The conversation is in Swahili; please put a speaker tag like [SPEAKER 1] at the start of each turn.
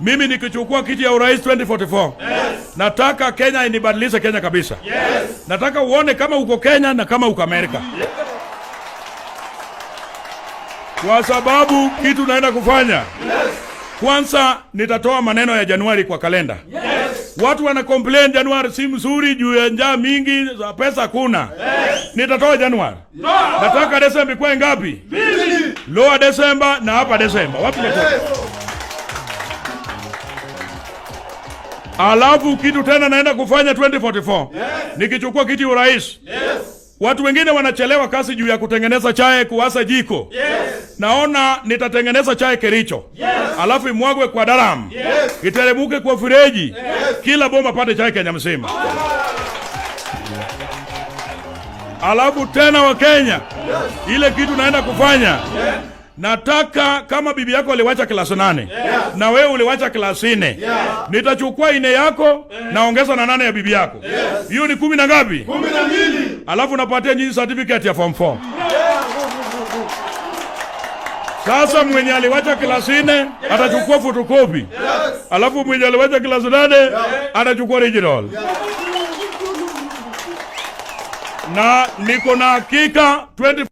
[SPEAKER 1] Mimi nikichukua kiti ya urais 2044, nataka Kenya inibadilishe Kenya kabisa. Nataka uone kama uko Kenya na kama uko Amerika, kwa sababu kitu naenda kufanya, kwanza nitatoa maneno ya Januari kwa kalenda. Watu wana complain Januari si mzuri juu ya njaa mingi, za pesa hakuna. Nitatoa Januari. Nataka Desemba ikuwe ngapi? Lower December na hapa December. Wapi natoka? Alafu kitu tena naenda kufanya 2044. Nikichukua kiti urais. Watu wengine wanachelewa kazi juu ya kutengeneza chai, kuwasa jiko. Naona nitatengeneza chai Kericho. Alafu imwagwe kwa daram. Iteremuke kwa fireji. Kila boma pate chai Kenya mzima. Alafu tena wa Kenya, ile kitu naenda kufanya, nataka kama bibi yako aliwacha klasi 8 na wewe uliwacha klasi 4, nitachukua ine yako naongeza na 8 ya bibi yako. Hiyo ni 10 na ngapi?
[SPEAKER 2] 12.
[SPEAKER 1] Alafu napatia nyinyi certificate ya form 4. Sasa mwenye aliwacha klasi 4 atachukua photocopy. Alafu mwenye aliwacha klasi 8 atachukua original. Na niko na hakika 20